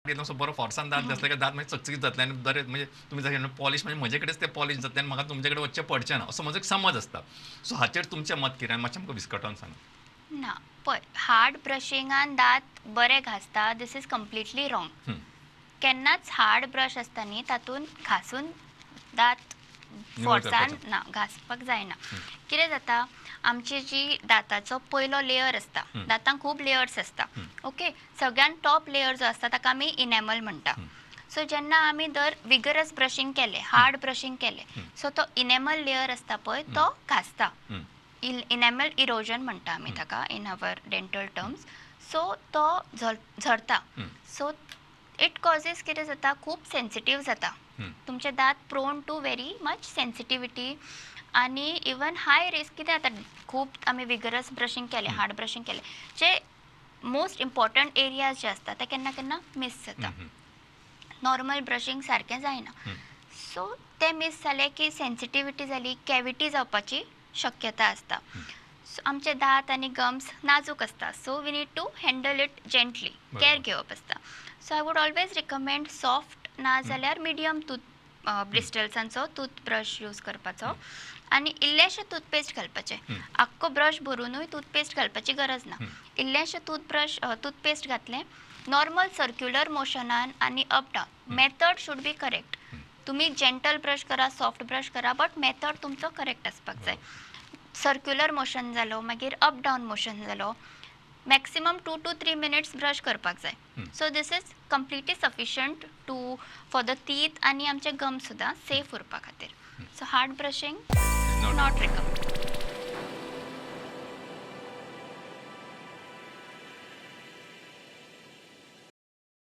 घेतलो असो बरो फोर्सान दांत घासले काय दांत मागीर चकचकीत जातले आनी बरे, म्हणजे तुमी जशें पॉलिश, म्हणजे म्हजे कडेच ते पॉलिश जातले आनी म्हाका तुमचे कडेन वचचें पडचें ना, असो म्हजो एक समज आसता. सो हाचेर तुमचें मत कितें आनी मातशें आमकां विस्कटावन सांगा. ना, पळय, हार्ड ब्रशिंगान दांत बरे घासता, this is completely wrong. केन्नाच हार्ड ब्रश आसता न्ही, तातूंत घासून दांत निवळ फोर्सान करपाचें. ना, घासपाक जायना. कितें जाता, आमची जी दाताचो पयलो लेयर आसता, दातांक खूब लेयर्स आसता, ओके, सगळ्यान टॉप लेयर जो आसता ताका आमी इनॅमल म्हणटा. सो जेन्ना आमी जर विगरस ब्रशींग केलें, हार्ड ब्रशींग केलें, सो तो इनॅमल लेयर आसता पळय, तो घासता. इनॅमल इरोजन म्हणटा आमी ताका in our dental terms. So तो झरता. सो it causes, कितें जाता, खूब सेन्सिटीव जाता तुमचे दांत, prone to very much sensitivity आनी इवन हाय रिस्क. कितें जाता, खूब आमी विगरस ब्रशींग केलें, हार्ड ब्रशींग केलें, जे मोस्ट इम्पॉर्टंट एरियाज जे आसता ते केन्ना केन्ना मीस जाता. नॉर्मल ब्रशींग सारकें जायना. सो ते मीस जाले की सेन्सिटिविटी जाली, कॅविटी जावपाची शक्यता आसता. सो आमचे दांत आनी गम्स नाजूक आसता, so we need to handle it gently. Care घेवप आसता. So I would always recommend soft ना जाल्यार मिडियम टूथ ब्रिस्टल्सांचो टूथब्रश यूज करपाचो आनी इल्लेशें टूथपेस्ट घालपाचें. आख्खो ब्रश भरुनूय टूथपेस्ट घालपाची गरज ना. इल्लेशें टूथब्रश टूथपेस्ट घातलें, नॉर्मल सर्क्युलर मोशनान आनी up down. Method should be correct. तुमी जेंटल ब्रश करा, सॉफ्ट ब्रश करा, बट मेथड तुमचो करेक्ट आसपाक जाय. सर्क्युलर मोशन जालो, मागीर अप डावन मोशन जालो, maximum 2 to 3 minutes brush करपाक जाय. So this is completely sufficient to for the teeth आनी आमचे गम सुद्दां सेफ उरपा खातीर. So hard brushing Not not recommend.